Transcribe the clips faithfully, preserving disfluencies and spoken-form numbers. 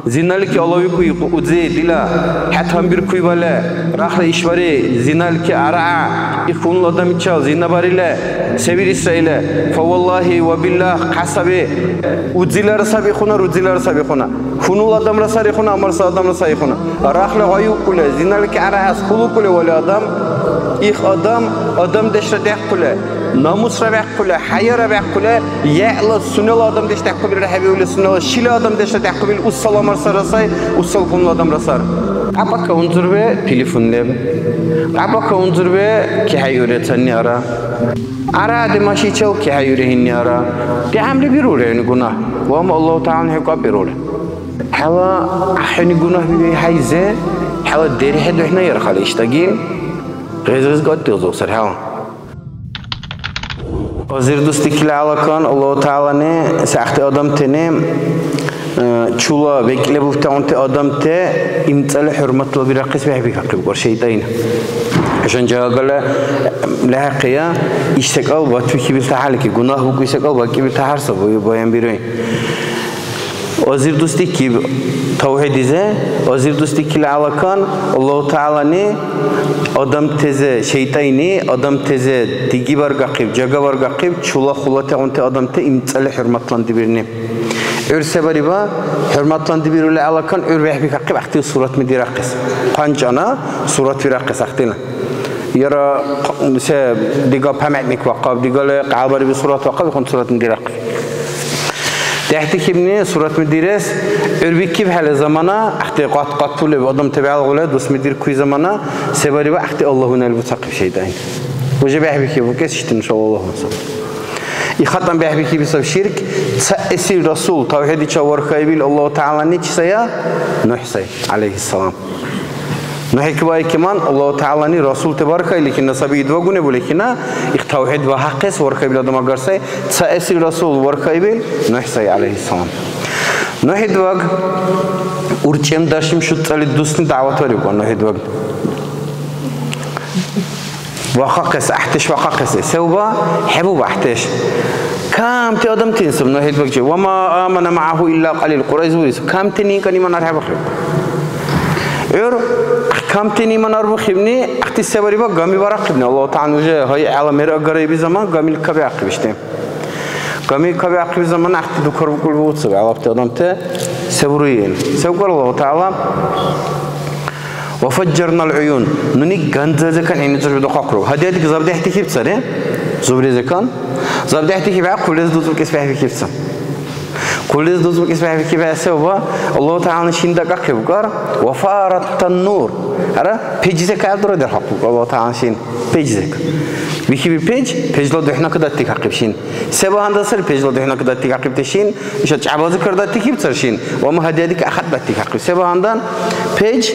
Зиналики алавикӀу, ихъу узи дила, хӀед гьанбиркуй бале, рахли ишбари, зиналики арагӀа, их хьунул адамичал зина бариле, се вирисра иле? Фа валлагьи ва биллагь, кьясаби, узилара саби хъуна, рузилара саби хъуна. Хьунул адамра сари хъуна, амарса адамра сай хъуна. Рахли гъайукӀули, зиналики арагӀяс хьулукӀули вали адам, их адам, адамдешра дяхъули, намусра вяхъ хъули, хӀяяра бяхъули, яла сунела адамдеш дяхъубил рахӀебиули, сунела шила адамдешра дяхъубил усала марсара сай, усал хьунул адамра сар. Кьапака унзурбе телефон леб. Кьапака унзурбе кихӀейуре цанни ара. Ара адимашичел кихӀейуре гьинни ара. ДигӀямли бируре хӀуни гунагь. Вама Аллагьу ТагӀялани хӀекьаб бирули. ХӀела ахӀени гунагь биби хӀейзе, хӀела дерхӀе духӀна ярхали иштаги. Гъез-гъез гъаттилзур сар хӀела. Азир дус дикили алакан Аллагьу ТагӀялани сахъти адамтани, э, чула бекӀ лебубтагъунти адамти имцӀали хӀурматла бирахъес бехӀбихьахъиб, гӀур шайтӀайна. Ишан жагала лехӀяхъия, иш секӀал батбихьибил тяхӀярли, гунагь букӀуй секӀал бакӀибил тяхӀяр саб, баянбируй. Азир дус дикиб тавхӀидизе, азир дус дикили алакан, Аллагьу ТагӀялани адамтезе, шайтӀайни адамтезе диги баргахъиб, жага баргахъиб, чула хулатегъунти адамти имцӀали хӀурматландибирни. ГӀур се бариба? ХӀурматландибирули алакан, гӀур бехӀбихьахъиб ахтил суратми дирахъес. ХъанчӀана сурат вирахъес ахтилна. Яра се дига памятник вахъаб, дигали кьялбариби сурат вахъаб, ихъун суратми дирахъиб. ДехӀдихьибни суратми дирес гӀурбикибхӀели замана, ахти къат-, къаттулеб адамти бялгӀули дусми диркуй замана, се бариба, ахти Аллагьуна ил буцахъиб шайтӀай. Уже бехӀбихьиб букес ишди нушала Аллагьуна саб. ИхатӀан бехӀбихьиби саб ширк, цаэсил Расул тавхӀидличил вархаибил Аллагьу ТагӀялани чи сая? НухӀ сай, гӀялайхиссалам. Ну хӀекбаикиман, Аллагьу ТагӀялани Расулти бархаили хӀина саби идвагуни були хӀина, их тавхӀид багьахъес вархаибил адам агар сай, цаэсил Расул вархаибил НухӀ сай, гӀялайхиссалам. Ну хӀедваг урчӀемдаршим шуцӀали дусни дагӀватварибкӀун, ну хӀедваг. Вахъахъес, гӀяхӀдеш вахъахъес. Севба? ХӀебуб гӀяхӀдеш. Камти адамти инсаб, ну хӀедвагчи. Ва ма амана мягӀяху илля кьалил. Кьуръайзи бурис. Камти никӀан иман архӀебухъиб. ГӀур, камти иман арбухъибни, ахъти се бариба, гами барахъибни. Аллагьу ТагӀяла уже гьай гӀела мер агараиби заман, гамил кабиахъиб ишди. Гами кабиахъиб заман, ахъти дукарбукӀули буциб, гӀелабти адамти се буруй ил? Се букӀар Аллагьу ТагӀяла? Ва фаджжарнал уюн. Нуни ганзазекан гӀиницӀур бедухъахъуру. Гьадиадик забдехӀдихьиб цари. Зубризекан. ЗабдехӀдихьибхӀя, хъулис дуцӀбукӀес бехӀбихьиб ца. Хъулис дуцӀбукӀес бехӀбихьибхӀя се ва Аллагьу ТагӀялани шин дакӀахъиб букӀар. Ва фарат таннур. Ара, педжзека гӀелдура дерхъахъу Аллагьу ТагӀялани шин. Педжзека. Бихьиби педж, педжла духӀна кадатдикахъиб шин. Се багьандан сари педжла духӀна кадатдикахъибти шин? Иша чӀябази кардатдикиб цар шин, ва ма гьадиадики ахат датдикахъиб. Се багьандан? Педж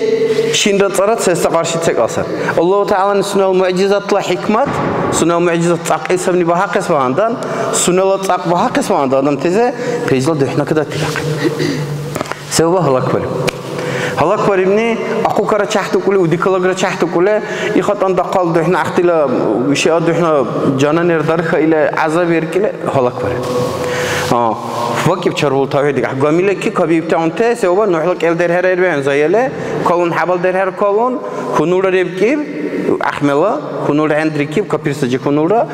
шинра цӀара цеста къарши цекӀал сар. Аллагьу ТагӀялани сунела мугӀжизатла хӀикмат, сунела мугӀжизат цӀакьли сабни багьахъес багьандан, сунела цӀакь багьахъес багьандан адамтезе педжла духӀна кадатдикахъиб. Севба гьалаквариб? Гьалакварибни, ахъукара чяхӀдукӀули, удикалагра чяхӀдукӀули, ихатӀан дахъал духӀна ахътила, шиа духӀна жананер дарха или гӀязаб иркили гьалаквариб. А, вакӀиб чарбул тавхӀид дигахъ. Гамилеки кабиибтаунти, севба нухӀла кӀел дерхӀера ирбиан заяли, калун хӀябал дерхӀера калун, хьунулра ребкӀиб, ахмела, хьунулра хӀяндрикиб, капирсаджи хьунулра,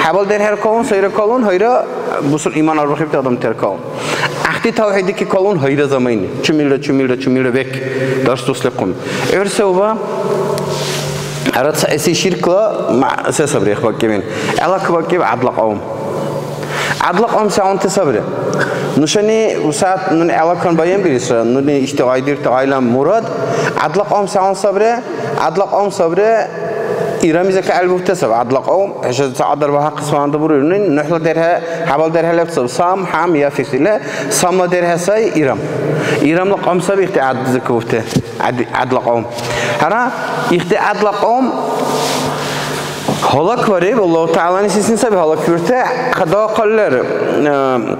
хӀябал дерхӀера калун, сайра калун, гьайра, бусур иман арбухибти адамтира калун. ГӀяхӀти тавхӀидики калун гьайра замайни. Чумилра, чумилра, чумилра бекӀ дарс дуслихъун. ГӀур севба? Ара цаэси ширкла ма-, се сабри ихбакӀибин? ГӀелакбакӀиб гӀядла кьавм. ГӀядла кьавм сегъунти сабри? Нушани усат нуни гӀелакан баянбирисра, нуни ишди гъайдирти гъайлан мурад. ГӀядла кьавм сегъун сабри? ГӀядла кьавм сабри, Ирамиза кахӀелбухӀти саби гӀядла кьавм. ХӀеша ца кьадар багьахъес багьандан бурируни, НухӀла дерхӀе, хӀябал дерхӀе леб саби, Сам, ХӀям, Яфес или. Самла дерхӀе сай Ирам. Ирамла кьавм саби ихти гӀяд-, закабухӀти, гӀяд-, гӀядла кьавм. Гьара, ихти гӀядла кьавм гьалаквариб, Аллагьу ТагӀялани сисни саби гьалаквирти, дахъал лер, э,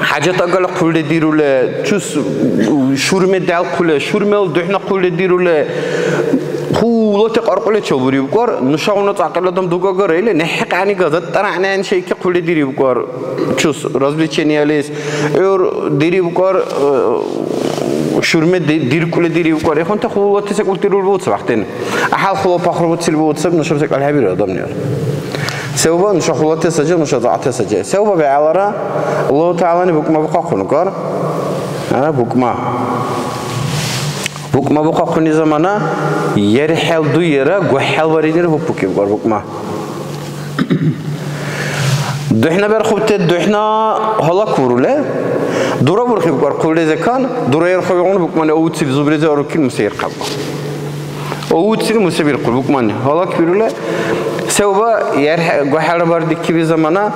ХӀяжат агала хъули дирули, чус шурме дялхъули, шурмела духӀна хъули дирули, хъулати кьаркьули чебурибкӀар, нушагъуна цӀакьил адам дугагара или, нехӀкьяни газет тӀаргӀнани шайки хъули дирибкӀар, чус развлечениелис, гӀур дирибкӀар, э, шурме ди-, диркули дирив кӀар. Ихъунти хулати секӀулти рурбуциб ахтен. ГӀяхӀял хула пахрубуцили буциб, нушаб секӀал хӀебирар адамли. Севба нуша хулати саджа, нуша зягӀти саджа. Севба бегӀлара Аллагьу ТагӀялани букӀма бухъахъуну кӀар. А, букӀма. БукӀма бухъахъуни замана, ерхӀел дуира, гухӀел варинира хӀуппукиб кӀар букӀма. ДухӀнаберхъубти духӀна гьалаквирули, дурабурхиб кӀар хъули закан, дураерхъубигъуна букӀмани овуцили зубризи арукили мусаирхъаб. Овуцили мусабирхъур букӀмани гьалаквирули, севба ярхӀя-, гухӀялра бардикиби замана,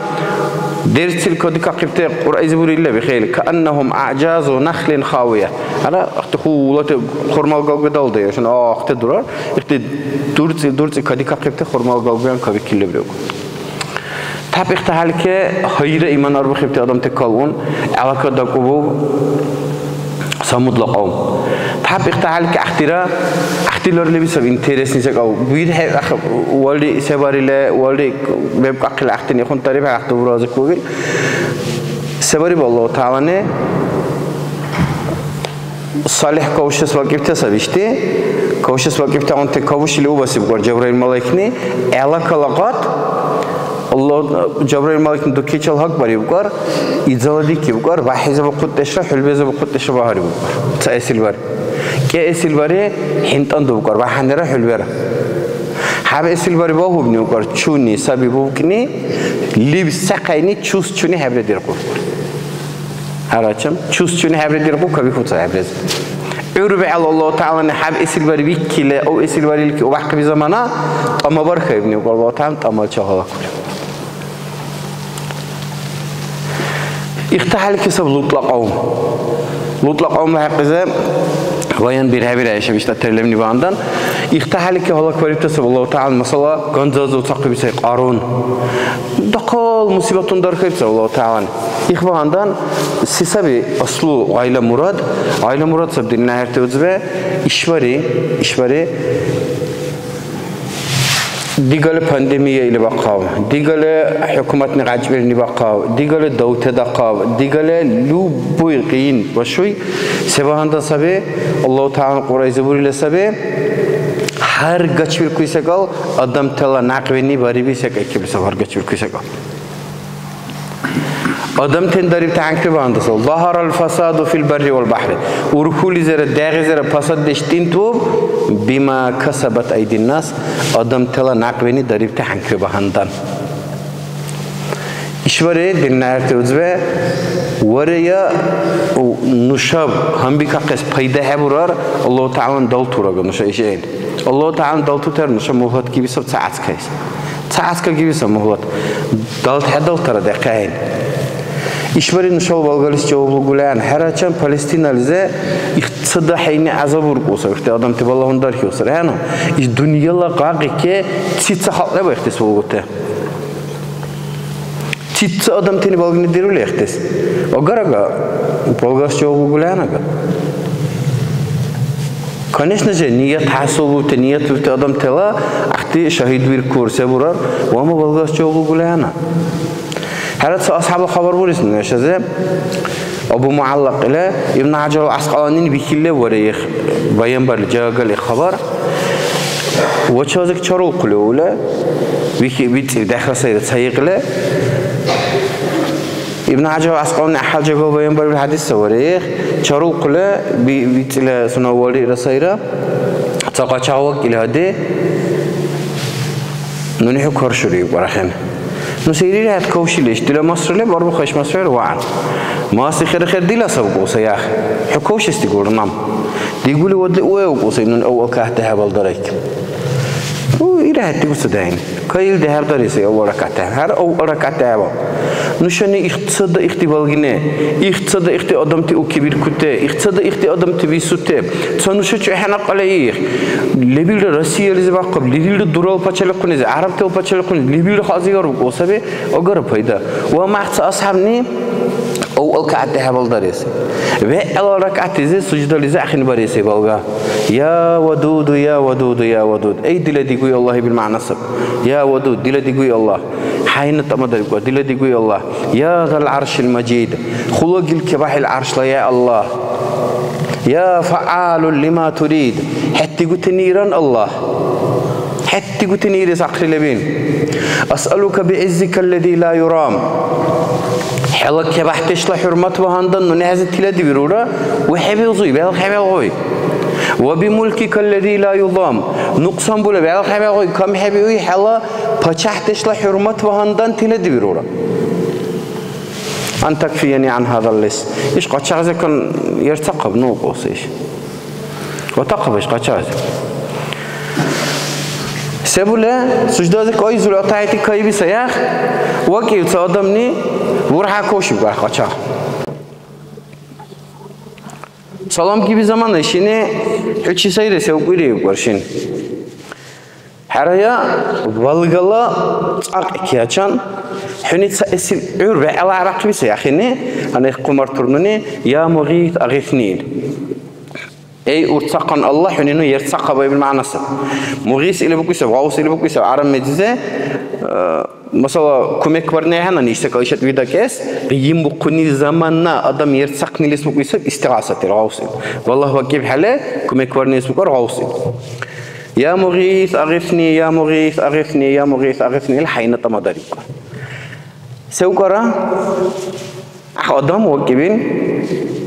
дерцил кадикахъибти Кьуръайзи бурили бихӀели, كأنهم أعجاز نخل خاوية. Ана, ахъти хулати хурмал галга далдая, шуна ахъти дурар, ихъти дурци, дурци кадикахъибти хурмал галгуян кабикили лебригу. Тяп ихтахӀяллики, гьайра иман арбухибти адамти калун, гӀелака дакӀубу самудла кьавм. Тяп ихтахӀяллики, ахтира, ахтилар леби саб интересный секӀал. БирхӀе, ах, валри се барили, валри бебкӀахъили ахтини хъунтариб, ахту буразикугил. Се бариб Аллагьу ТагӀялани? Салихӏ кавшес вакӀибти саби ишди. Кавшес вакӀибтигъунти кавшили убасиб кӀар Жабраил малайкни, гӀела калагъат. Аллагь, Жабраил малайкни дукечил гьакӀбариб кӀар, идзала дикиб кӀар, вяхӀиза бухъутдешра, хӀулбеза бухъутдешра багьариб кӀар. Ца эсил бари. КӀе эсил бари хӀинтӀандуб кӀар, вяхӀянира хӀулбера. ХӀяб эсил бари багьубни кӀар, чуни саби бубкӀни, либ сахъайни чус чуни хӀебре диркьур кӀар. Гьарачам, чус чуни хӀебри диркьу, кабихьу ца хӀебрез. ГӀур бегӀла Аллагьу ТагӀялани хӀяб эсил бари викили, ов эсил барилки убяхъиби замана, тӀама бархаиб, нигу Аллагьу ТагӀялани тӀамал чегьалакули. ИхтахӀяллики саб ЛутӀла кьавм. ЛутӀла кьавмла хӀякьизе баян бирхӀебира иша биштӀа терлемни багьандан. ИхтахӀяллики гьалакварибта саб Аллагьу ТагӀялани, масала, ганзазив цахъиби сай Кьарун. Дахъал мусибатуни дархаиб саб Аллагьу ТагӀялани. Их багьандан, се саби аслу гъайла мурад? Гъайла мурад саб динна гӀерти узби. Ишбари, ишбари дигали пандемия или бахъав, дигали хӀукуматни гъяжбирни бахъав, дигали давте дахъав, дигали любой къиян башуй, се багьандан саби, Аллагьу ТагӀялани Кьуръайзи бурили саби, гьар гачбиркуй секӀал адамтала някъбани бариби секӀайкибли саби, гьар гачбиркуй секӀал. Адамтани дарибти гӀянкри багьандасал. ظهر الفساد في البر والبحر. Урхьулизира, дягӀизира пасаддеш тӀинтӀбуб, بما كسبت أيدي الناس, адамтала някъбани дарибти гӀянкри багьандан. ИшбархӀи динна гӀерти узби, варая, нушаб гьанбикахъес пайда хӀебурар, Аллагьу ТагӀялани далтурага нуша ишхӀели. Аллагьу ТагӀялани далтутар нуша мугьлат гибисаб ца гӀяскайс. Ца гӀяска гибиса мугьлат. ДалтхӀедалтара дехъахӀен. ИшбархӀи нушала балгалис жаваб лугулаян. ХӀерачан Палестинализи ихцада хӀейни гӀязаб уркӀусар. Ихти адамти балагьун дархиусар. ХӀяну, иш дунъяла гъагъике цица халкь леба ихтис валгути? Цица адамтани балгни дирули ихтис? Агарага, балгалис жаваб лугулаян ага. Конечно же, ният хӀясублути, ният бирути адамтала ахъти шагьидвиркур, се бурар, ва ма балгас жаваб лугулаяна. ХӀера, ца асхӀябла хабар бурис нушази. Абу МугӀаллакь ила Ибн ХӀяжар ал-ГӀяскьаланини бихьили вара их баянбарли жагали хабар. Вачазик чарулхъули ула, вихи-, вицӀи дяхӀра сайра ца ихъли. Ибн ХӀяжар ГӀяскьалани гӀяхӀял жагала баянбариб хӀядис савари. Чарулхъули би-, бицӀила сунавалира сайра. Ца къачагъ вакӀили гьади. Нуни хӀу каршури, иб арахӀен. Ну се ирира хӀед кавшили иш? Дила масра леб, арбуха иш масра вагӀан. Масли хера-хер дила саб кӀуса, яхӀ. ХӀу кавшес дигулра нам. Дигули вадли уэу кӀуса, нуни авъал кахӀти хӀябал дарайки. Ну, ира хӀед дигуса дайни. Ка ил дехӀердарес авъал ракагӀят, гьар авъал ракагӀят дявал. Нушани ихцада ихти балгине, ихцада ихти адамти укибиркуте, ихцада ихти адамти висуте. Ца нуша чухӀена кьяла их. Лебилра Россиялизи бахъаб, лерилра дурала пачалихъунизи, гӀярабтала пачалихъунизи, лебилра хазигару кӀо саби, агара пайда. Ва махца асхӀябни авъал кагӀят дехӀебалдарес. ВегӀла ракагӀятлизи суждализи ахинбарес балга. Я Вадуду, я Вадуду, я Вадуд. Эй, дила дигуй Аллагь ибил мягӀна саб. Я Вадуд, дила дигуй Аллагь. ХӀяйна тӀамадарикӀур, дила дигуй Аллагь. Я Зал ГӀяршил Мажид. Хулагил кебяхӀил ГӀяршла, я Аллагь. Я фаъалу лима турид. ХӀед дигутини иран Аллагь. ХӀед дигутини ирес ахъри лебин. Асъалука бииззика аллази ла юрам. ХӀела кебяхӀдешла хӀурмат багьандан нуни хӀези тиладибирулра, ва хӀебилзуй, белхӀебелгъуй. Ва бимулкика аллази ла юзам. Нукьсан були, белхӀебелгъуй, камхӀебиуй, хӀела пачяхӀдешла хӀурмат багьандан тиладибирулра. Ан такфияни ан гьазал лис. Иш къачагъ закон ерцахъаб, ну, кьуси иш. Ватахъаба иш къачагъ закон. Се буле, суждази кайзули атахӀяти кайби саяхъ, вакӀиб ца адамни, бурхӀя кошиб гар къачагъ. Салам гиби замана ишини, хӀу чи сайри, се укӀури, ибкӀар шин. ХӀерая, валгала цӀакь кячан, хӀуни цаэсил гӀур вегӀла гӀярахъибси ахини, гьанна хъумартур нуни, я Мугъис, агъисни ил. Эй, урцахъан Аллагь, хӀуни ну ерцахъаба ибил мягӀна саб. Мугъис или букӀуси саб, Гъавс или букӀуси саб, гӀяраб мезизе, э, масала, кумекбарни ахӀенани, иш секӀал ишад видакӀес, къиянбухъуни замана адам ерцахънилис букӀуси саб, истигъасатир Гъавс ил. Валлагь вакӀибхӀели, кумекбарнилис букӀар Гъавс ил. Я Мугъис, агъисни, я Мугъис, агъисни, я Мугъис, агъисни, ил хӀяйна тӀамадариб. Се укара? ГӀяхӀ адам вакӀибил.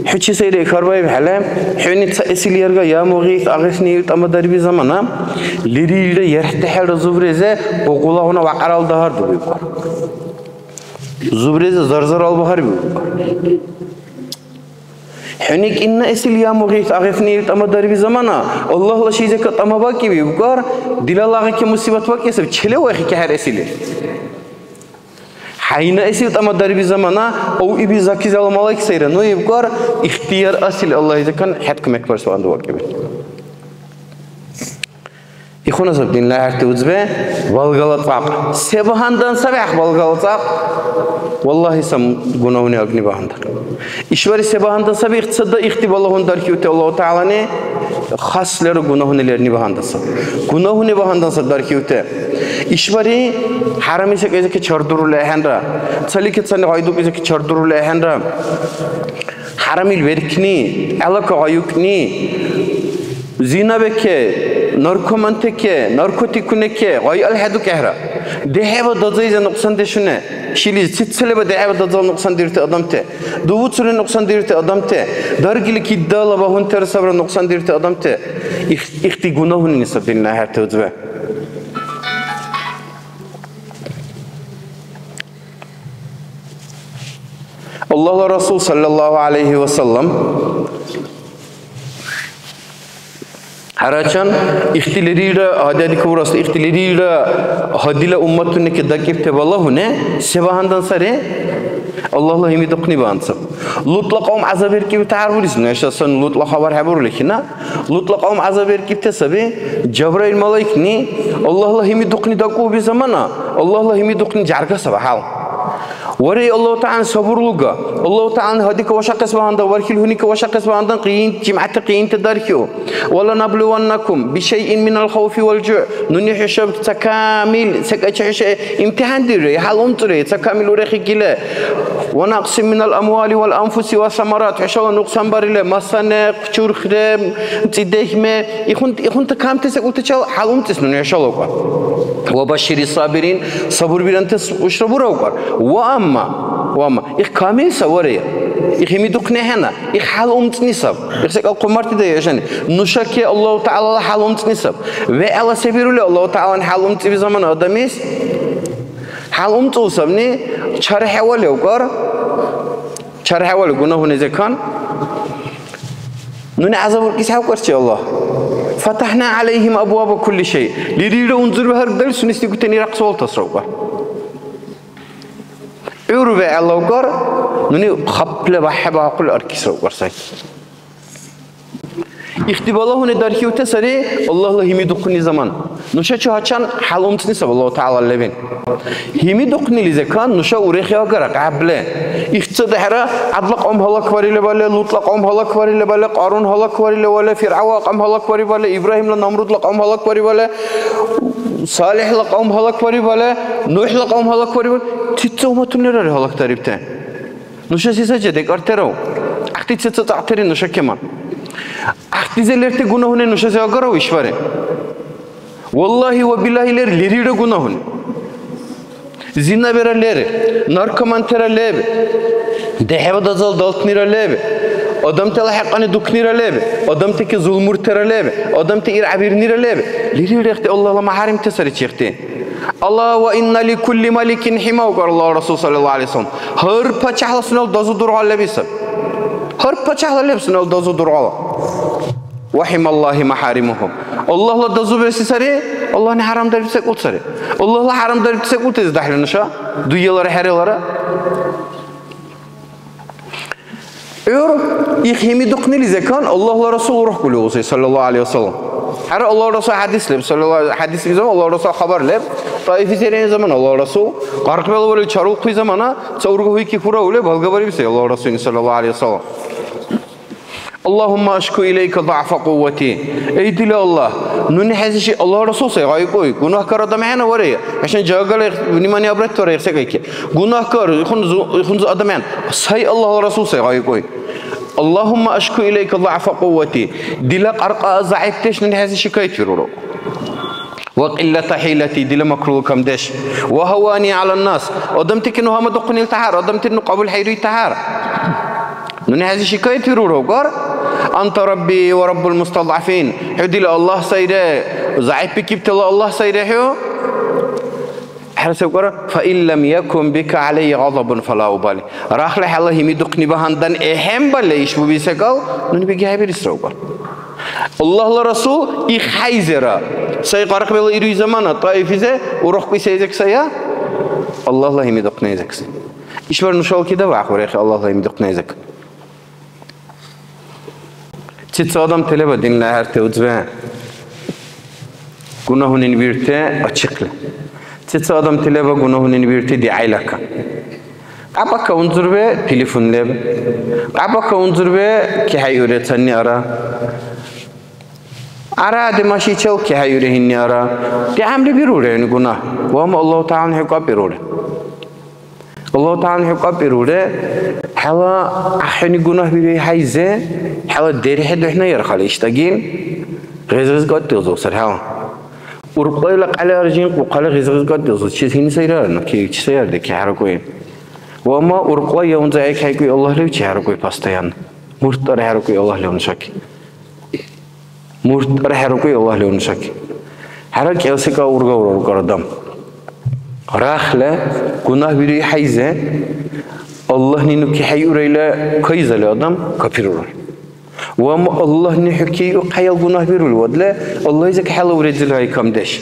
ХӀу чи сайри хьарбаибхӀели, хӀуни ца эсил ярга, я Мугъис, агъисни, ил тӀамадариб замана, лерилра ерхӀдехӀелра зубрезе къукъулагъуна вякьарал дагьар дубибкӀар. Зубрезе зар-зарал багьар бибкӀар. ХӀуни кӀинна эсил, я Мугъис, агъисни, ил тӀамадариб замана, Аллагьла шизака тӀамабакӀиб, ибкӀар, дила лагъики мусибат вакӀесаб, челевайхъи кахӀеръесили. ХӀяйна эсил тӀамадариб замана, ов иби закизала малайк сайра, ну, ибкӀар, ихтияр асил Аллагьизакан хӀед кумекбарес ванду вакӀиб. Ихуна саб динла гӀярти узби, валгала цӀакь. Се багьандан саби гӀяхӀ валгала цӀакь? Валлагьи, сам гунагьуни агни багьандан. ИшбархӀи се багьандан саби? Ихцада ихти балагьуни дархиути Аллагьу ТагӀялани хас леру гунагьуни лерни багьандан саби. Гунагьуни багьандан саби дархиути. ИшбархӀи хӀярами секӀайзаки чардурули ахӀенра, цалики цани гъайдукӀизаки чардурули ахӀенра. ХӀярамил веркни, гӀелака гъайукӀни, зина бекӀе, наркомантеке, наркотикунеке гъай алхӀедукӀехӀра. ДехӀеба дазайза нукьсандешуне, шилизи цицалиба дехӀеба дазала нукьсандирути адамти, дувуцули нукьсандирути адамти, даргили кидала багьунтира сабра нукьсандирути адамти. Их-, ихти гунагьуни саб динна гӀярти узби. Аллагьла Расул, саллаллаху гӀялайхи ва саллям, гьарачан ихтилирира, гьадиадикабурасла ихтилирира, гьадила умматуни кедакӀибти балагьуни, се багьандан сари? Аллагьла гьимидухъни багьандан саб. Лутла кьавм гӀязаб иркьибти гӀярбулис, ну, иша сан Лутла хабар хӀебурули хина. Лутла кьавм гӀязаб иркьибти саби. Жабраил малайкни Аллагьла гьимидухъни дакӀуби замана, Аллагьла гьимидухъни жярга саби хӀял. Вари, Аллагьу ТагӀялан сабурлуга. Аллагьу ТагӀялан гьадика вашахъес багьандан, вархил гьуника вашахъес багьандан, къиин, жимгӀятли къиинти дархиу. Вала наблуваннакум бишайъин минал хавфи вал жугӀ. Нуни хӀушаб ца камил, секӀайчи хӀуша имтихӀяндирри, хӀял умцӀури, ца камил урехикили. Ва накьсин минал амвали вал анфуси ва самарат. ХӀушала нукьсанбарили, масане, чурхре, цӀидехме, ихун-, ихунта камти секӀултачил хӀял умцӀис нуни хӀушала укӀар. Ва башири сабирин, сабурбирантес хӀушра бураукӀар. Ва амма, ва амма, их камил савари, их гьимидухъни ахӀена, их хӀял умцӀни саб. Их секӀал хъумартидая ишани. Нушаки Аллагьу ТагӀялала хӀял умцӀни саб. ВегӀла се бирули Аллагьу ТагӀялан хӀял умцӀиби замана адамис? ХӀял умцӀул сабни, чархӀевали укӀар. ЧархӀевали гунагьуни закан. Нуни гӀязаб уркӀис хӀевкӀарчи Аллагь. Фатахна гӀялайхим абваба кулли шай. Лерилра унзурби гьаргдарили сунес дигутани рахъ суалтас раукӀар. ГӀур вегӀ лавкӀар, нуни хапла бяхӀябаахъули аркис раукӀар сай. Ихти балагьуни дархиути сари Аллагьла гьимидухъни заман. Нушачи гьачам хӀял умцӀни саби Аллагьу ТагӀяла лебен. Гьимидухънилизакан нуша урехи агара, кьябле. ИхцадехӀра гӀядла кьавм гьалакварили вале, Лутла кьавм гьалакварили вале, Кьарун гьалакварили вале, ФиргӀявла кьавм гьалакварили вале, Ибрагьимла, Намрудла кьавм гьалакварили вале, СалихӀла кьавм гьалаквариб вале, НухӀла кьавм гьалаквариб вале, цица умматунира гьалакдарибти? Нуша се сари декӀартерав? ГӀяхӀти цица цӀакьтири нуша кеман? ГӀяхӀтизе лерти гунагьуни нушази агарав ишбархӀи? Валлагьи ва биллагьи лер, лерира гунагьуни. Зинабира лер, наркомантира леб, дехӀеба дазал далтнира леб, адамтала хӀякьани дукнира леб, адамтаки зулмуртира леб, адамти иргӀябирнира леб, лерил рехти Аллагьла махӀяримти сари чехти. Алла ва инна ли кулли маликин хӀима, викӀар Аллагьла Расул саллаллаху гӀалайхи ва саллям. Гьар пачяхӀла сунела дазу дургъал леби саби. Гьар пачяхӀла леб сунела дазу дургъала. Ва хӀималлагьи махӀяримуху. Аллагьла дазу берси сари, Аллагьни хӀярамдарибти секӀул сари. Аллагьла хӀярамдарибти секӀулти издяхӀли нуша дуялара хӀералара. ГӀур их гьимидухънили закан Аллагьла Расул урухкӀули узи, саллаллаху гӀалайхи ва саллям. ХӀера, Аллагьла Расул хӀядис леб, саллаллаху, хӀядис бизан Аллагьла Расул хабар леб. Таифи серени замана Аллагьла Расул, къаркъбела варили чарулхъули замана, ца урга гьуйки хураули, балгабарибси Аллагьла Расул, саллаллаху гӀалайхи ва саллям. Аллагьумма ашку илайка дугӀфа кьуввати. Эй дила Аллагь, нуни хӀези ши Аллагьла Расул сай гъайикӀуй, гунагькар адам хӀена варая, хӀушани жагала внимание обратить варая, их секӀайки. Гунагькар, ихунзу, ихунзу адам хӀена, сай Аллагьла Расул сай гъайикӀуй. Аллагьумма ашку илайка дугӀфа кьуввати. Дила кьаркьа заифдеш нуни хӀези шикаят вирура. Ва кьиллата хӀилати, дила макрула камдеш. Ва гьавани гӀяланнас. Адамти ки ну гьамадухъунил тяхӀяр, адамти ну кьабулхӀейруй тяхӀяр. Нуни хӀези шикаят вирура, викӀар, анта Рабби ва Раббул мустадгӀафин. ХӀу дила Аллагь сайра, заифбикибтала Аллагь сайра хӀу. ХӀера, се викӀар, фа ин лам якун бика гӀялайя гъадабун фала убали. Рахли хӀела гьимидухъни багьандан эхӀен балли ишбуби секӀал, нуни бигихӀебирисра, викӀар. Аллагьла Расул их хӀяйзира. Сай къаркъбела ируй замана Таифизе урухкӀуси эзек сая? Аллагьла гьимидухъни эзек сай. Ишбар нушала кида вяхъурехи Аллагьла гьимидухъни эзек? Цица адамти леба динла гьарти уцбе гунагьунин вирти ачихъли. Цица адамти леба гунагьунин вирти дигӀяйлака. Кьяпака унзурбе телефон леб. Кьяпака унзурбе кихӀейуре цанни ара. Ара димашичел кихӀейуре гьинни ара. ДигӀямли бируре гьуни гунагь. Вама Аллагьу ТагӀялани хӀу кьапӀируре. Аллагьу ТагӀялани хӀу кьапӀируре. ХӀела ахӀени гунагь бируй хӀяйзе, хӀела дерхӀе духӀна ярхъали иштӀагин. Гъиз-гъиз кьатӀилзур сар хӀела. Уркьлайла кьяли аржин, къухъали гъиз-гъиз кьатӀилзур. Чи гьини сайрара, ну, ки, чи сайар деки хӀяракӀуи. Ва ма уркьла я унза гӀекхӀейкӀуи Аллагьлив чи хӀяракӀуи постоянно. МуртӀара хӀяракӀуи Аллагьлив нушаки. МуртӀара хӀяракӀуи Аллагьлив нушаки. ХӀера, кӀел секӀал ургавра рукӀар адам. Рахла гунагь бируй хӀяйзе, Аллагьни ну кихӀейурайла кайзали адам капирура. Ва ма Аллагьни хӀу киухъял гунагь бирули вадла, Аллагьизак хӀела уредзил гъай камдеш.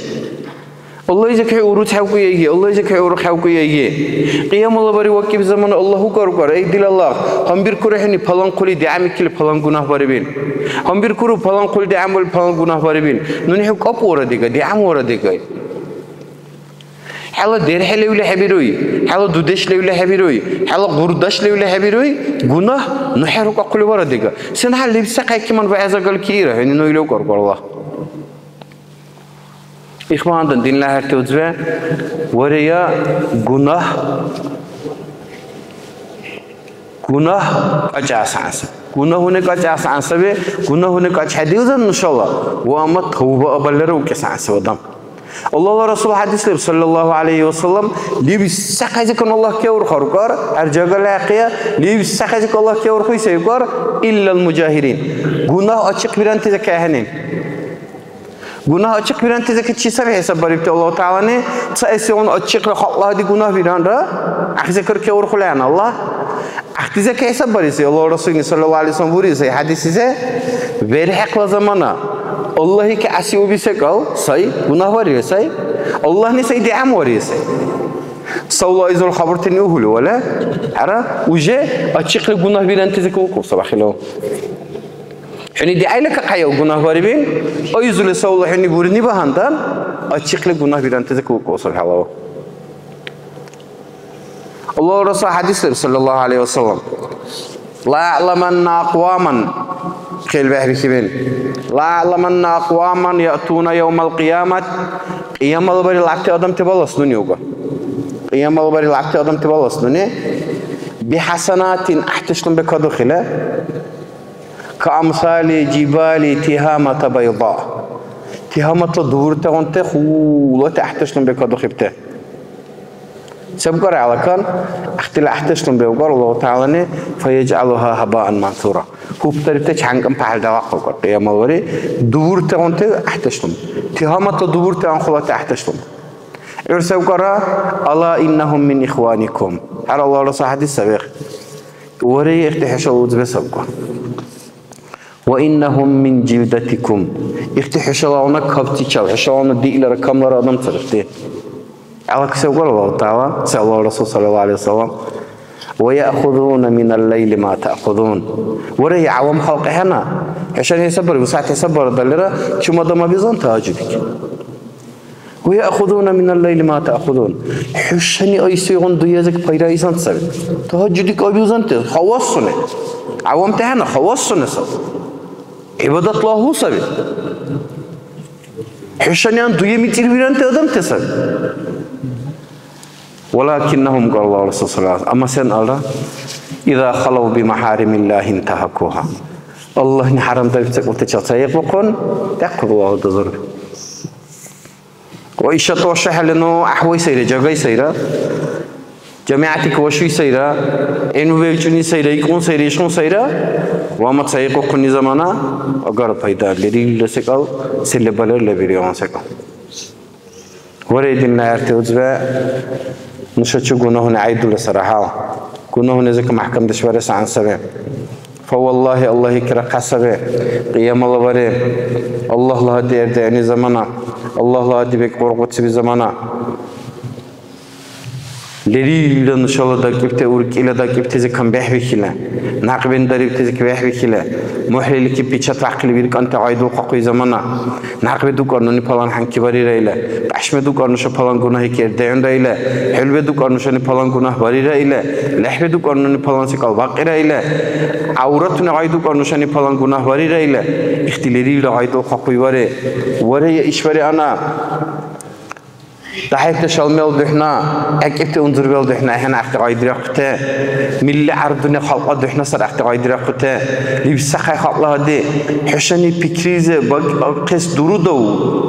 Аллагьизак хӀу уруц хӀевкӀуяйги, Аллагьизак хӀу урух хӀевкӀуяйги. Кьиямала бари вакӀиб замана Аллагь укар-укар, эй дила Аллагь, гьанбиркура хӀуни палан хъули дигӀямикили палан гунагь барибил. Гьанбиркуру палан хъули дигӀямбали палан гунагь барибил. Нуни хӀу кӀапӀ вара дига, дигӀям вара дигай. ХӀела дерхӀе левли хӀебируй, хӀела дудеш левли хӀебируй, хӀела гъурдаш левли хӀебируй, гунагь ну хӀерукахъули вара дига. Сен хӀял лебса хӀекиман ва гӀязагал киира, хӀуни ну илав кӀаркӀарла. Ихвандан динла гьарти узве, вария гунагь, гунагь кьакьа саанса. Гунагьуни кьакьа саан саби, гунагьуни кьакьхӀедилзан нушала, ва амма тавба абаллира укьес гӀясив адам. Аллагьла Расул хӀядис леб, саллаллаху гӀалайхи ва саллям, левсахъайзикан Аллагь кеврухъа рукӀар, гьар жагала хӀяхъия, левсахъайзик Аллагь кеврухъуй се викӀар, иллал мужахирин. Гунагь ачихъбиранти закахӀенин. Гунагь ачихъбиранти зака чи саби хӀисаббарибти Аллагьу ТагӀялани? Ца эсигъуна ачихъра халкьла гьади гунагь биранра, ахизакар кеврухъули гьанна Аллагь. ГӀяхӀти зака хӀисаббариси, Аллагьла Расулни саллаллаху гӀалайхи ва саллям буриб сай хӀядисизе, верхӀехъла замана Аллагьли кигӀясиуби секӀал сай, гунагь барили сай, Аллагьни сай дигӀям варили сай. Савла изул хабуртани угьули вала, хӀера, уже ачихъли гунагь биранти зака укӀуб сабахъилав. ХӀуни дигӀяйла кахъаял гунагь барибил, айзули савла хӀуни бурни багьандан, ачихъли гунагь биранти зака укӀуб сабахъилав. Аллагьла Расул хӀядис леб, саллаллаху гӀалайхи ва саллям. Ла а'ламанна акьваман, хъел бехӀбихьибил. Ла а'ламанна акьваман я'туна явмал кьиямат, кьиямала барил гӀяхӀти адамти балас нуни уга. Кьиямала барил гӀяхӀти адамти балас нуни. БихӀясанатин, гӀяхӀдешлум бекадухъила. كأمثال جبال تهامة بيضاء. Тихаматла дубуртагъунти хулати гӀяхӀдешлум бекадухибти. Се букӀар гӀелакан? ГӀяхӀтила гӀяхӀдешлум бевгар Аллагьу ТагӀялани, فيجعلها هباء منثورا. ХӀубтарибти чянкӀан пагьал далахъулра, кьиямал вари, дубуртагъунти гӀяхӀдешлум. Тихаматла дубуртагъун хулати гӀяхӀдешлум. ГӀур се букӀара? ألا إنهم من إخوانكم. Гьар Аллагьла ца хӀядис сабихъ. Вари, ихти хӀушала узбе сабкӀун. وإنهم من جلدتكم. Ихти хӀушалавна кабтичал, хӀушалавна диълара камлара адам цархти. ГӀелаксевгар Аллагьу ТагӀяла, ца Аллагьла Расул саллаллаху гӀялайхи ва саллям. ويأخذون من الليل ما تأخذون. Вари, гӀявам халкь хӀена, хӀушани хӀисаббариб, сягӀят хӀисаббарадаллира, чум адам абизан тагьажудик. ويأخذون من الليل ما تأخذون. ХӀушани айсигъуна дуязик пайраизан саби. Тагьажудик абиузанти хавассуни. ГӀявамти хӀена хавассуни саби. ГӀибадатла агьлу саби. ХӀушани ан дуя мицӀирвиранти адамти саби. ولكنهم, кьар Аллагьла Расул саллаллаху гӀялайхи ва саллям, амма сен алра, إذا خلوا بمحارم الله انتهكوها. Аллагьни хӀярамдариб секӀултачил ца гӀеббухъун, дяхъубала дазурби. Ва иша тӀашахӀели ну гӀяхӀвай сайра, жагай сайра, жамигӀятик вашуй сайра, гӀилму белчӀуни сайра, икӀун сайра, ишгъун сайра, ва ма ца гӀеббухъуни замана агара пайда лерилра секӀал, се лебалар лебиригъуна секӀал. Варе, динна гӀярти узбе, нушачи гунагьуни гӀяйдула сара гьал. Гунагьуназик мяхӀкамдеш барес гӀян саби. Фа валлагьи, Аллагьикира хъя саби. Кьиямала бари, Аллагьла гьади эрдегӀни замана, Аллагьла гьади бекӀ къоркъуциби замана. Лерилра нушала дакӀибти, уркӀила дакӀибтизи камбехӀбихьила, някъбен дарибтизи кабехӀбихьила, мухӀлилики печать вяхъили виркӀанти гъайдулхъахъуй замана. Някъби дукӀар нуни палан хӀянки барира или, кьяшми дукӀар нуша палан гунагьики эрдегӀунра или, хӀулби дукӀар нушани палан гунагь барира или, лехӀби дукӀар нуни палан секӀал бакьира или, гӀявратуни гъай дукӀар нушани палан гунагь барира или, ихтилерилра гъайдулхъахъуй вари. Вари, ишбари ана. ДяхӀяйта шалмел духӀна, гӀекӀибти унзурбел духӀна ахӀен гӀяхӀти гъайдирахъути. Милли гӀярдуни халкьла духӀна сар гӀяхӀти гъайдирахъути. Лебсахъай халкьла гьади, хӀушани пикризи бакӀахъес дурудав,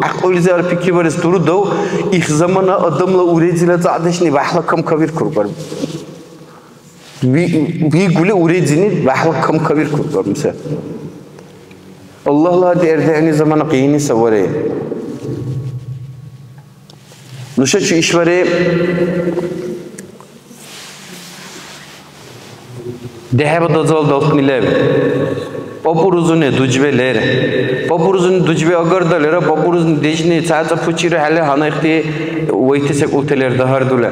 гӀякьлулизи ар пикрибарес дурудав, их замана адамла урезила цӀакьдешни бяхӀла кам кавиркургар. Ви-, вигули урезини бяхӀла кам кавиркургар, мисал. Аллагьла гьади эрдегӀни замана къияни савари. Нушачи ишбари дехӀеба дазал далкьни леб. Папурузуни дужбе лер. Папурузуни дужбе агардалира, папурузуни дежни цаца пучира хӀели гьанна ихти вайти секӀулти лер дагьардула.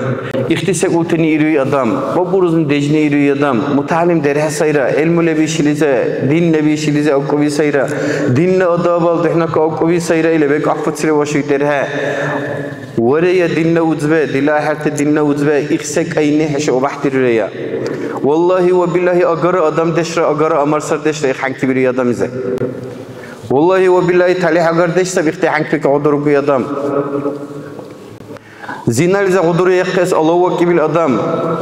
Ихти секӀултани ируй адам, папурузуни дежни ируй адам, мутагӀялим дерхӀе сайра, гӀилму леби шилизи, дин леби шилизи акӀуби сайра, динна адабал духӀнака акӀуби сайра или бекӀ ахъбуцили вашуй дерхӀе. Варея, динна узбе, дила ахӀерти динна узбе, их секӀайни хӀеша убяхӀдирирая. Валлагьи ва биллагьи, агара адамдешра, агара амарсардешра их хӀянкибири адамизе. Валлагьи ва биллагьи, талихӀ агардеш саби ихти хӀянкбикӀ гъудургуй адам. Зинализи гъудурриахъес алаввакӀибил адам.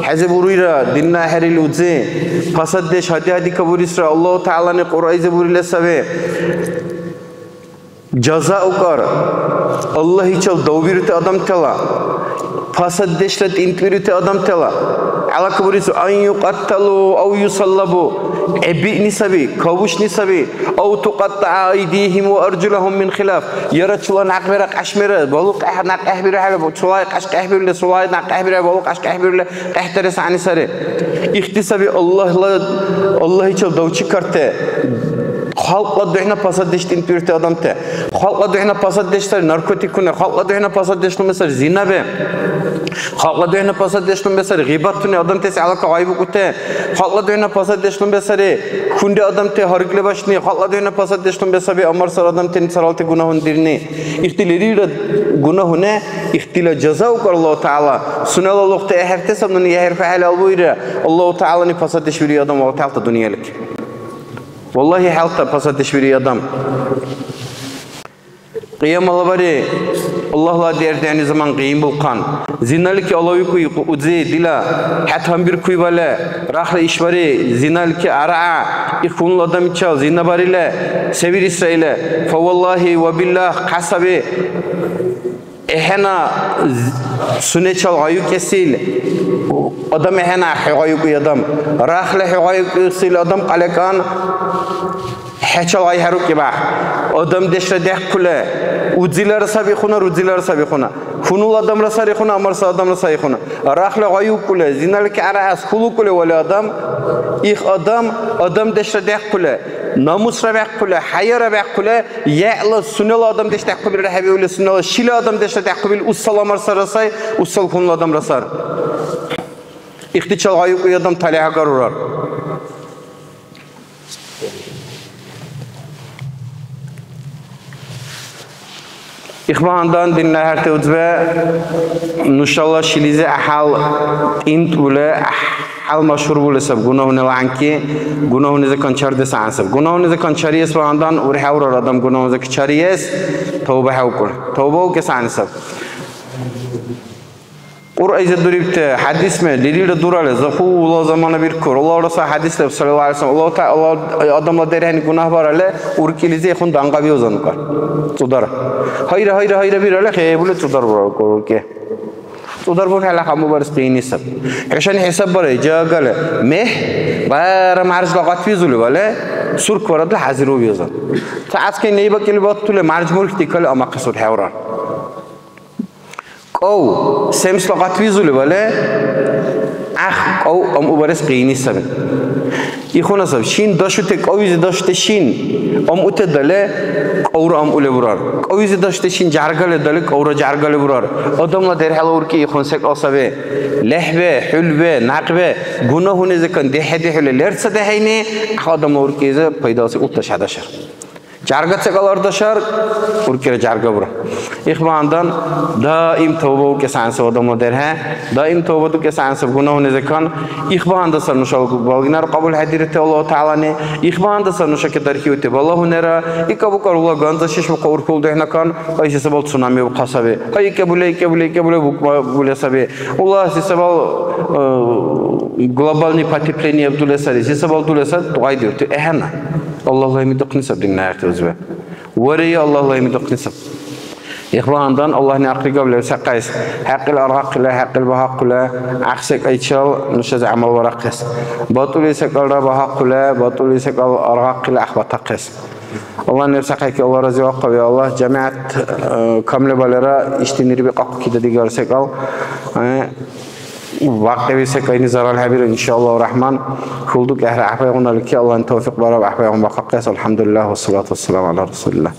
ХӀези буруйра, динна ахӀерил узи, пасаддеш гьади-гьади кабурисра, Аллагьу ТагӀялани Кьуръайзи бурила саби. Жаза укар, Аллагьичил давбирути адамтала, пасаддешла тӀинтӀбирути адамтала гьалакбурис, ан юкьатталу ав юсаллабу, хӀебиъни саби, кавушни саби, ав тукьаттаъа айдихим ва аржулахум мин хилаф, яра чула някъбира кьяшмира, балу кьяхӀ-, някъ кьяхӀбирухӀели, цулай кьяш кьяхӀбирули, сулай някъ кьяхӀбирухӀели, балу кьяш кьяхӀбирули, кьяхӀдарес гӀягӀни сари. Ихти саби Аллагьла, Аллагьичил давчикарти. Халкьла духӀна пасаддеш тӀинтӀбирути адамти. Халкьла духӀна пасаддеш сари наркотикуни, халкьла духӀна пасаддешлуми сари зинаби. Халкьла духӀна пасаддешлуми сари гъибатуни, адамтес гӀелака гъайбукӀути. Халкьла духӀна пасаддешлуми сари хунри адамти гьаргли башни. Халкьла духӀна пасаддешлуми саби амарсар адамтани царалти гунагьуни дирни. Ихти лерилра гунагьуни, ихтила жаза укар Аллагьу ТагӀяла. Сунела лугъти ахӀертес нуни яхӀирхьухӀели албуира, Аллагьу ТагӀялани пасаддеш вири адам Аллагьу ТагӀялта дунъялик. Валлагьи, хӀялта пасаддеш вири адам. Кьиямала бари Аллагьла дердяни заман къиянбулхъан. Зиналики алавикӀуй, узи, дила, хӀед гьанбиркуй вале, рахли ишбари, зиналики арагӀа, их хьунул адамичал зина бариле, се вирисра иле? Фа валлагьи ва биллагь, кьясаби, эхӀена з-, сунечал гъайукӀесил адам, эхӀена хӀу гъайукӀуй адам, рахли хӀу гъайукӀесил адам кьялекьан, ХӀечил гъай хӀерукӀибяхӀ. Адамдешра дяхъхӀули, узилара саби хьуна, рузилара саби хьуна. Хьунул адамра сари хьуна, амарса адамра сай хьуна. Рахли гъайукӀули, зинали кьяраэс хьулукӀули вали адам, их адам, адамдешра дяхъхӀули, намусра бяхъхӀули, хӀяяра бяхъхӀули, яла сунела адамдеш дяхъхӀубилра хӀебиули, сунела шила адамдешра дяхъхӀубил усал амарсара сай, усал хьунул адамра сар. Ихтичил гъайукӀуй адам талихӀ агарурар. Ихбагьандан, динна гьарти уцбе, нушала шилизи гӀяхӀял тӀинтӀбули, гӀяхӀял машгьурбули саб гунагьунила гӀянки, гунагьуни закон чардес гӀян саб. Гунагьуни закон чариэс багьандан, урхӀеврар адам гунагьуни закон чариэс, тавба хӀевкӀур. Тавба укес гӀян саб. Кьуръайзир дурибти хӀядисме лерилра дурали, захъула замана биркур. Аллагьла Расул хӀядис леб, саллаллаху гӀалайхи ва саллям, Аллагь Тагь-, Аллагь адамла дерхӀени гунагь баралли, уркӀилизи хӀун данкъабиузан укар. ЦӀудара. Гьайра, гьайра, гьайра биралли, хӀебули цӀудар бурар укар уркӀи. ЦӀудар бухӀела, хамбубарес къини саб. ХӀушани хӀисаббарай, жагали, мегь, бара маржла гъатвизули вале, сурк варадли хӀязирувиузан. Ца аскай нейбакӀили баттули, марж мурхьти кали амахъес урхӀеврар. КӀов семсла гъатвизули вале, гӀяхӀ кӀов амъубарес къини саби. Ихуна саб, шин дашути, кӀовизи дашути шин амъутедале, кӀовра амъули бурар. КӀовизи дашути шин жяргале дали, кӀовра жяргали бурар. Адамла дерхӀела уркӀи ихун секӀал саби. ЛехӀве, хӀулве, някъбе, гунагьуни закон дехӀе-дехӀули лерца дехӀейни, гӀяхӀ адамла уркӀизи пайдаласи ултӀа шадашар. Жярга секӀал ардашар, уркӀира жярга бура. Ихбагьандан, даим тавба укес гӀян саб адамла дерхӀе, даим тавба дукес гӀян саб гунагьуни закон. Ихбагьанда сар нушала балгинар кьабулхӀедирути Аллагь ТагӀялани, ихбагьанда сар нуша кедархиути балагьунира, икабукар ула ганза шиш бука урхьул духӀнакан, кайси сабал цунами бухъа саби. Кай икабуле, икабуле, икабуле букӀма буле саби. Уласи сабал, э, глобальный потепление абдуле сари, си сабал дуле сари, дугӀайдирути. ЭхӀенна. Аллагьла гьимидухъни саб динна гӀерти узби. Вария Аллагьла гьимидухъни саб. Ихбагьандан Аллагьни ахъри гавлев сакъайс. ХӀякьил аргъахъила, хӀякьил багьахъула, гӀяхӀсекӀайчил нушази гӀямал варахъес. БатӀули секӀалра багьахъула, батӀули секӀал аргъахъила гӀяхӀбатахъес. Аллагь неб сахъайки, Аллагь разивахъав, я Аллагь, жамигӀят, э, камлебалера ишди нирбикьахъу кида дигар секӀал, э, вакъиби секӀайни зарал хӀебиру, иншааллагьу рахман. ХӀулдукӀехӀра гӀяхӀбайгъуналики Аллагьни тавфикь бараб, гӀяхӀбайгъун бахъахъес. АлхӀямдулиллагь, вассалату вассаламу гӀяла расулиллагь.